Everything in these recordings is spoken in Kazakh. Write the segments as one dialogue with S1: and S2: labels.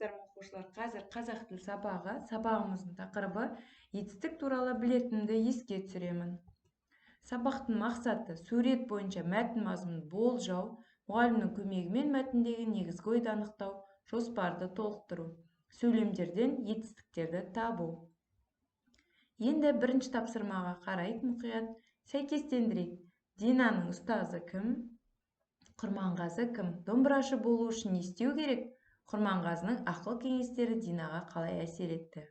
S1: Саламатсыздар ма, оқушылар? Қазір қазақ тілі сабағы, сабағымыздың тақырыбы етістік туралы білетінімді еске түсіремін. Сабақтың мақсаты: сурет бойынша мәтін мазмұнын болжау, мұғалімнің көмегімен мәтіндегі негізгі ойды анықтау, жоспарды толықтыру, сөйлемдерден етістіктерді табу. Енді бірінші тапсырмаға қарайық, мұқият сәйкестендірейік. Динаның ұстазы кім? Құрманғазы кім? Домбырашы болу үшін не істеу керек? Құрманғазының ақыл кеңестері Динаға қалай әсер етті?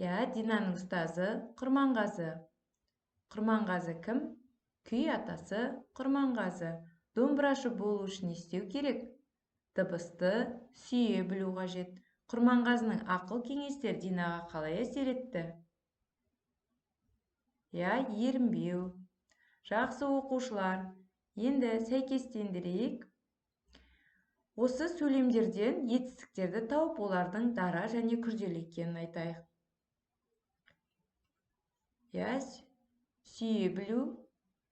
S1: Иә, Динаның ұстазы Құрманғазы. Құрманғазы кім? Күй атасы Құрманғазы. Домбырашы болу үшін не істеу керек? Дыбысты сүйе білу қажет. Құрманғазының ақыл кеңестері Динаға қалай әсер етті? Иә, ерінбеу. Жақсы, оқушылар, енді сәйкестендірейік. Осы сөйлемдерден етістіктерді тауып, олардың дара және күрделі екенін айтайық. Иә, сүйе білу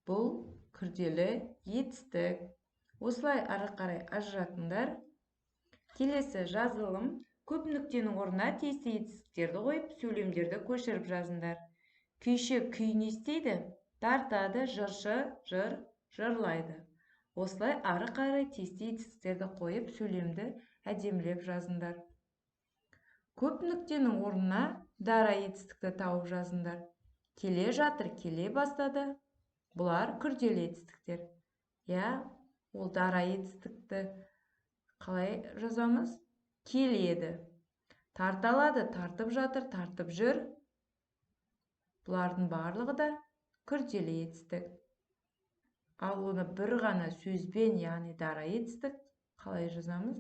S1: бұл күрделі етістік. Осылай ары қарай ажыратыңдар. Келесі жазылым. Көп нүктенің орнына тиісті етістіктерді қойып, сөйлемдерді көшіріп жазыңдар. Күйші күй не істейді? Тартады, жыршы жыр жырлайды. Осылай ары қарай тиісті етістіктерді қойып, сөйлемді әдемілеп жазыңдар. Көп нүктенің орнына дара етістікті тауып жазыңдар. Келе жатыр, келе бастады. Бұлар күрделі етістіктер. Иә, ол дара етістікті қалай жазамыз? Келеді. Тарталады, тартып жатыр, тартып жүр. Бұлардың барлығы да күрделі етістік. Ал оны бір ғана сөзбен, яғни дара етістік қалай жазамыз?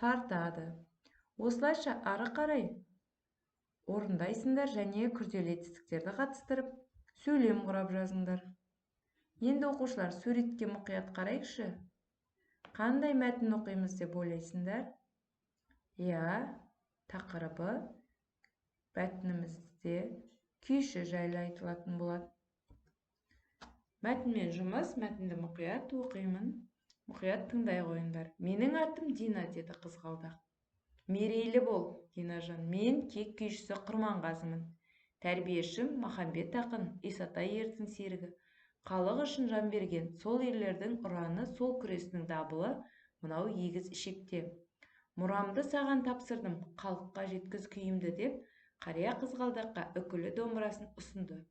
S1: Тартады. Осылайша ары қарай орындайсыңдар және күрделі етістіктерді қатыстырып, сөйлем құрап жазыңдар. Енді, оқушылар, суретке мұқият қарайықшы. Қандай мәтін оқимыз деп ойлайсыңдар? Иә, тақырыбы мәтінімізде күйші жайлы айтылатын болады. Мәтінмен жұмыс, мәтінді мұқият оқимын. Мұқият тыңдай қойыңдар. Менің атым Дина, деді қызғалдақ. Мерейлі бол, Динажан. Мен кек күйшісі Құрманғазымын. Тәрбиешім Махамбет ақын, Исатай ердің серігі. Халық үшін жан берген сол ерлердің ұраны, сол күресінің дабылы мынау егіз ішекте. Мұрамды саған тапсырдым, халыққа жеткіз күйімді, деп қария қызғалдаққа үкілі домбырасын ұсынды.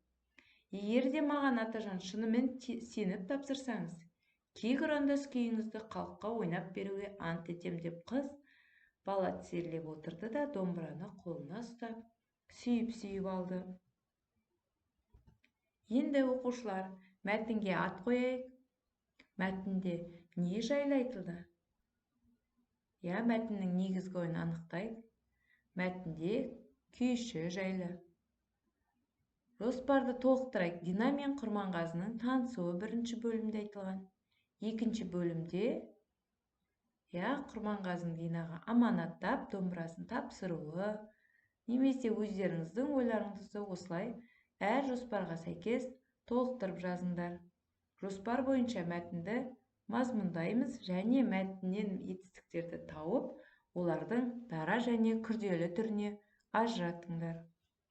S1: Егер де маған, атажан, шынымен сеніп тапсырсаңыз, кек ұрандас күйіңізді халыққа ойнап беруге ант етем, деп қыз бала тізерлеп отырды да домбыраны қолына ұстап, сүйіп-сүйіп алды. Енді, оқушылар, мәтінге ат қояйық. Мәтінде не жайлы айтылды? Иә, мәтіннің негізгі ойын анықтайық. Мәтінде күйші жайлы. Жоспарды толықтырайық. Дина мен Құрманғазының танысуы бірінші бөлімде айтылған. Екінші бөлімде, иә, Құрманғазының Динаға аманаттап домбырасын тапсыруы, немесе өздеріңіздің ойларыңызды осылай әр жоспарға сәйкес толықтырып жазыңдар. Жоспар бойынша мәтінді мазмұндаймыз және мәтіннен етістіктерді тауып, олардың дара және күрделі түріне ажыратыңдар.